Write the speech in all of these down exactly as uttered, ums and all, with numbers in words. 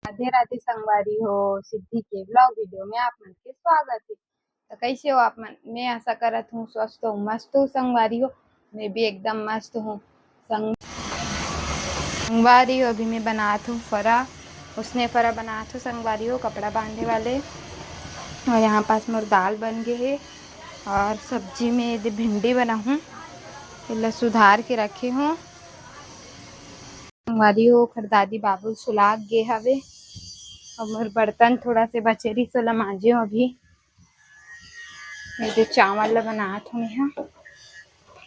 राधे राधे संगवारी हो, सिद्धि के vlog video में आप मन के स्वागत है। तो कैसे हो आप मन? मैं आशा करत हूँ स्वस्थ हो, मस्त हो संगवारी हो। मैं भी एकदम मस्त हूँ संग-, संगवारी हो। अभी मैं बनात हूँ फरा, उसने फरा बनात हूँ संगवारी हो, कपड़ा बांधे वाले। और यहाँ पास मोर दाल बन गए है और सब्जी में यदि भिंडी बनाहूँ, एला सुधार के रखे हूँ। संगवारी हो, ओखर दादी बाबू ल सुला गे हवे। अब मोर बर्तन थोड़ा से बचे रहिस, ओला मांजे हूँ अभी। ये जो चावल ला बनात हूँ मैं हा।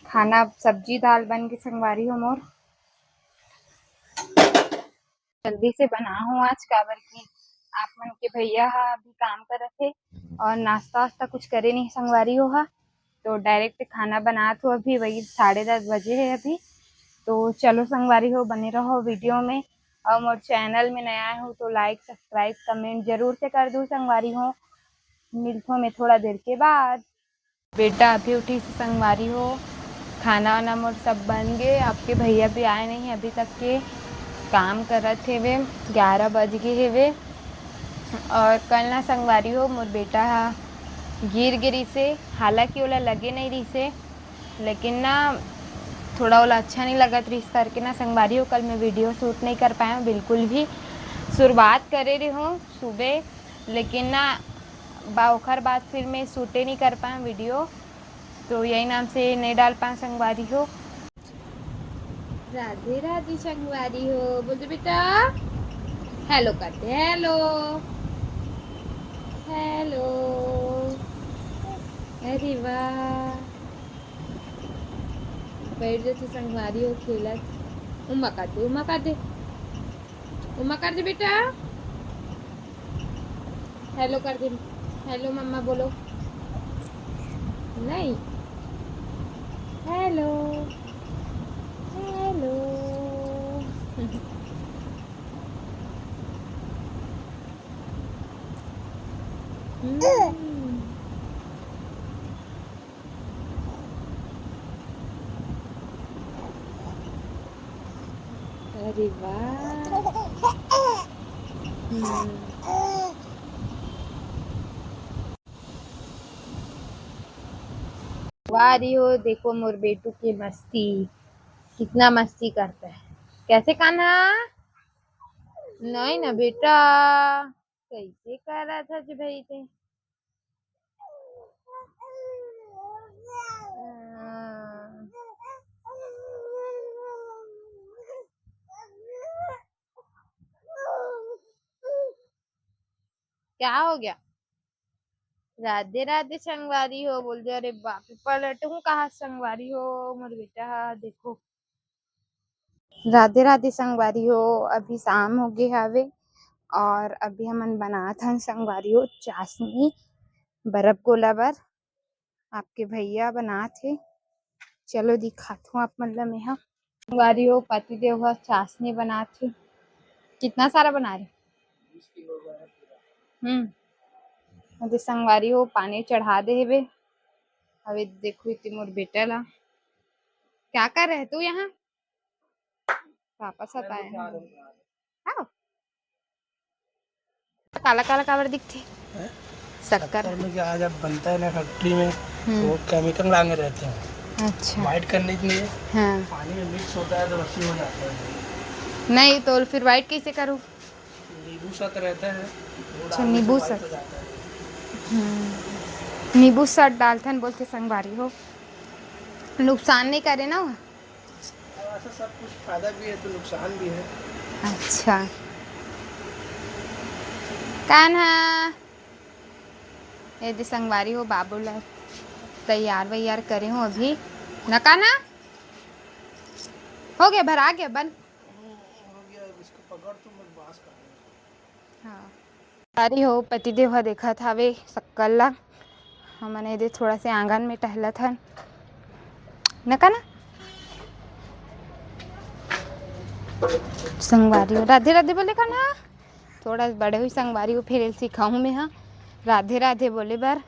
खाना, सब्जी दाल बन के संगवारी हो मोर। जल्दी से बना हूँ आज, काबर कि आप मन के भैया हा अभी काम करत हे और नाश्ता वास्ता कुछ करे नहीं संगवारी हो हा। तो direct खाना बनात हूँ अभी, वही साढ़े दस बजे है अभी। तो चलो संगवारी हो, बने रहो video में। और मोर channel में नया आए हो तो like, subscribe, comment जरूर से कर दू संगवारी हो। मिलथो मैं थोड़ा देर के बाद। बेटा अभी उठी से संगवारी हो, खाना वाना मोर सब बन गे। आपके भैया भी आए नहीं अभी तक के, काम करत हेवे, ग्यारह बज गे हेवे। और कल ना संगवारी हो, मोर बेटा हा गिर गे रिसे, हालांकि ओला लगे नहीं रिसे, लेकिन ना थोड़ा ओला अच्छा नहीं लगत रिस करके ना संगवारी हो, कल मैं video shoot नहीं कर पाया हूँ बिल्कुल भी। शुरुआत करे रही हूँ सुबह, लेकिन ना बा-, ओखर बाद फिर मैं शूटे नहीं कर पाया video, तो यही नाम से नहीं डाल पाया संगवारी हो। राधे राधे संगवारी हो, बोल दे बेटा, hello कर दे, hello, hello। अरे वाह, बैठ जाते संगवारी हो खेलत। उमा कर दे, उमा कर दे, उमा कर दे बेटा। Hello कर दे, hello मम्मा बोलो। नहीं, hello, hello। हम्म। अरे वाह। हम्म। वाह री हो, देखो मोर बेटू के मस्ती, कितना मस्ती करता है। कैसे कान्हा? नहीं ना बेटा, कैसे करत हस भाई ते? क्या हो गया? राधे राधे संगवारी हो, बोल दे। अरे बाप रे, पलटूं कहाँ संगवारी हो, मोर बेटा हा देखो। राधे राधे संगवारी हो, अभी शाम हो गे हवे और अभी हमन बनात हन संगवारी हो चाशनी बर्फ गोला बर। आपके भैया बनात हे, चलो दिखात हूँ आप मन ला मेहा। संगवारी हो, पति देव ह चाशनी बनात हे। कितना सारा बना रहे? हम्म, अरे संगवारी हो, पानी चढ़ा दे हेबे। अबे देखो इति मोर बेटा ला, क्या कर रहे तू यहाँ? पापा साथ आए हैं। हाँ। काला काला काबर दिखथे? हैं? शक्कर। शक्कर में क्या, जब बनता है ना फैक्ट्री में, हम्म। वो केमिकल डाले रहते हैं। अच्छा। वाइट करने के लिए। हाँ। पानी में मिक्स होता है तो वैसे हो जाता है। नहीं तो फिर वाइट कैसे करूँ? नींबू सत रहता है, वो अच्छा, डालने से नींबू white सत। हो जाता है। हम्म। नींबू सत डालथन बोलथे संगवारी हो, नुकसान नहीं करे ना? ऐसा सब कुछ फायदा भी है तो नुकसान भी है। अच्छा। कान्हा, ये दे संगवारी हो, बाबू ला तैयार वैयार करे हो अभी। न कान्हा? हो गया, भरा गया, बन। हो गया, इसको पकड़ तुम, बस बांस काट दो। हाँ। संगवारी हो, पतिदेव ह देखत हावे शक्कर ला। हमन एदे थोड़ा से आंगन में टहलत हन। न कान्हा? संगवारी हो, राधे राधे बोले कान्हा। थोड़ा बड़े हुई संगवारी हो, फिर एला सिखाहूँ मैं हा राधे राधे बोले बर।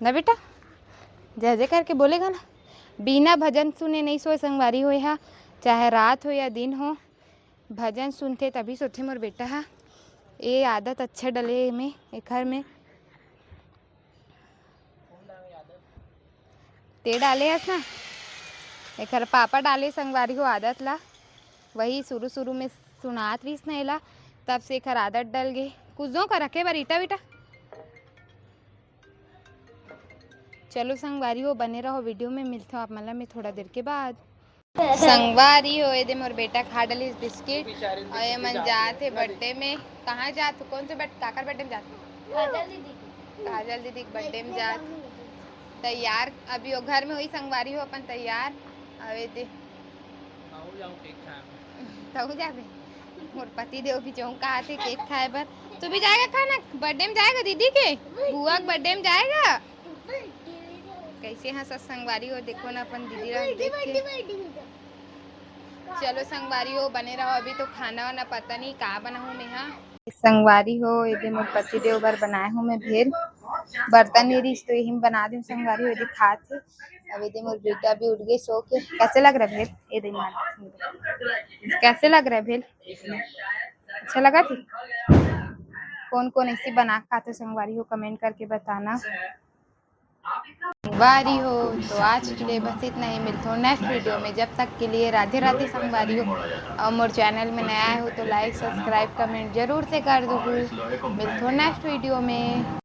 न बेटा, जय जय करके बोलेगा ना। बिना भजन सुने नहीं सोए संगवारी हो हा, चाहे रात हो या दिन हो। भजन सुनथे तभी सोथे मोर बेटा हा। ये आदत अच्छा डले में, एखर में। ते डाले हस ना, एखर पापा डाले संगवारी हो आदत ला। वही शुरू शुरू में सुनात रहिस ना एला, तब से एखर आदत डल गे। कुछ दो का रखे बर ईटा वीटा। चलो संगवारी हो, बने रहो वीडियो में, मिलते हो आप मन ला मैं थोड़ा देर के बाद। संगवारी हो, ये दे मोर बेटा खा डलिस बिस्किट, और ये मन जात हे बर्थडे में। कहाँ जात हो? कौन से बर्थ-, काकर बर्थडे में जात हो? काजल दीदी के। काजल दीदी के बर्थडे में जात। तैयार अभी वो घर में होही संगवारी हो अपन तैयार। अब ये दे तहूँ जाबे। मोर पति देव भी जाऊँ कहा थे केक खाए बर। तू भी जाएगा खाना, बर्थडे में जाएगा दीदी के, बुआ के बर्थडे में जाएगा। कैसे हंसत संगवारी हो, देखो ना अपन दीदी ला देख के। चलो संगवारी हो, बने रहो, अभी तो खाना वाना पता नहीं का बनाऊँ मैं हा। संगवारी हो, ये दे मोर पति देव बर बनाए हूँ मैं भेल। बर्तन नहीं रहिस तो यही में बना दूँ संगवारी हो, ये दे खात हे। अब ये दे मोर बेटा भी उठ गए सो के। कैसे लग रहा है भेल? ये दे मार। कैसे लग रहा है भेल? अच्छा लगा थी? कौन कौन ऐसी बना के खाते संगवारी हो, कमेंट करके बताना। संगवारी हो, तो आज के लिए बस इतना ही। मिलते हो नेक्स्ट वीडियो में, जब तक के लिए राधे राधे संगवारी हो। और मोर चैनल में नया हो तो लाइक सब्सक्राइब कमेंट जरूर से कर दो। मिलते हो नेक्स्ट वीडियो में।